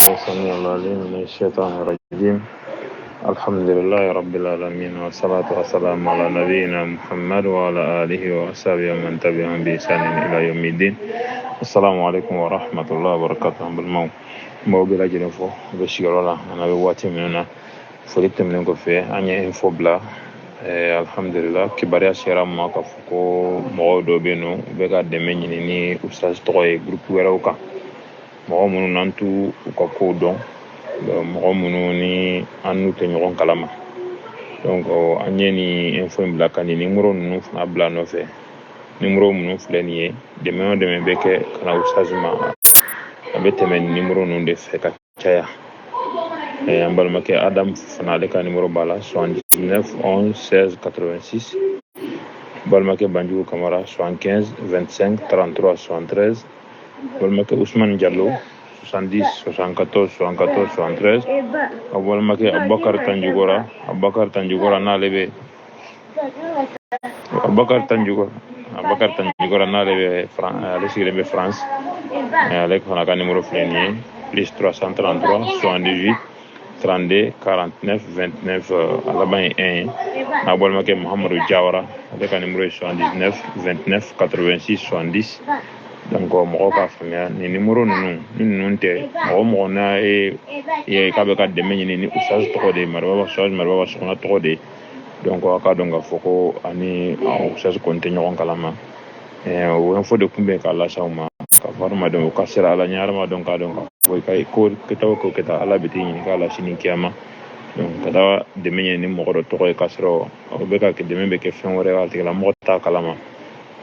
السميع العليم من الشيطان الرجيم. الحمد لله رب العالمين، والصلاة والسلام على نبينا محمد وعلى آله وأصحابه ومن تبعهم بإحسان إلى يوم الدين. السلام عليكم ورحمة الله وبركاته. An balimaw, n b'aw bɛɛ lajɛlen fo u bɛ sigiyɔrɔ la ani bɛ waati minnu na. Foli tɛmɛnen kɔfɛ, an ye info bila. Alhamdulillah, kibaruya sera an ma k'a fɔ ko mɔgɔw dɔ bɛ yen nɔ, u bɛ ka dɛmɛ ɲini ni ustaz tɔgɔ ye groupe wɛrɛw kan, mɔgɔ minnu n'an t'u u ka kow dɔn, mɔgɔ minnu ni an n'u tɛ ɲɔgɔn kalama. Donc an ye nin info in bila ka nin nimoro ninnu fana bila nɔfɛ. Nimoro minnu filɛ nin ye, dɛmɛ o dɛmɛ bɛ kɛ ka na ustaz ma, a bɛ tɛmɛ nin nimoro ninnu de fɛ ka caya. An balimakɛ Adam fana, ale ka nimoro b'a la, 79 11 16 86. Balimakɛ Banjugu Kamara, 75 25 33 73. Balimakɛ Usman Jalo, 70 74 74 73. A balimakɛ Abubakar Tanjugora, Abubakar Tanjugora n'ale bɛ, Abubakar Tanjugora, Abubakar Tanjugora n'ale bɛ, ale sigilen bɛ France, ale fana ka nimoro filɛ nin ye, plus 333 78 32 49 29, a laban ye 1 ye. N'a balimakɛ Muhamadu Jawara, ale ka nimoro ye 79 29 86 70. Donc mɔgɔw k'a faamuya, nin nimoro ninnu ni ninnu tɛ, mɔgɔ o mɔgɔ n'a ye k'a bɛ ka dɛmɛ ɲini ni ustaz tɔgɔ de ye, Maribaba, ustaz Maribaba Sokona tɔgɔ de ye, donc a k'a dɔn k'a fɔ ko ani ustaz kɔni tɛ ɲɔgɔn kalama. O info de tun bɛ k'a lase aw ma, k'a fɔ hadamadenw u ka siran Ala ɲɛ. Hadamadenw k'a dɔn k'a fɔ i ka ko kɛta o ko kɛta, Ala bɛ t'i ɲininka a la sini kiyama. Donc ka taa dɛmɛ ɲini ni mɔgɔ dɔ tɔgɔ ye, k'a sɔrɔ o bɛ ka dɛmɛ bɛ kɛ fɛn wɛrɛ ye, a tigilamɔgɔ t'a kalama,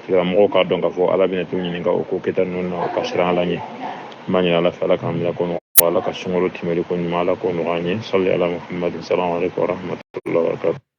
tigilamɔgɔw k'a dɔn k'a fɔ Ala bɛna t'u ɲininka o ko kɛta ninnu na. O ka siran Ala ɲɛ. N b'a ɲini Ala fɛ, Ala k'an bila ko nɔgɔya, Ala ka sunkalo tɛmɛli ko ɲuman, Ala k'o nɔgɔya an ye. Sali ala Muhammadin. Salamu alaikum wa rahmatullahi wa barakatuh.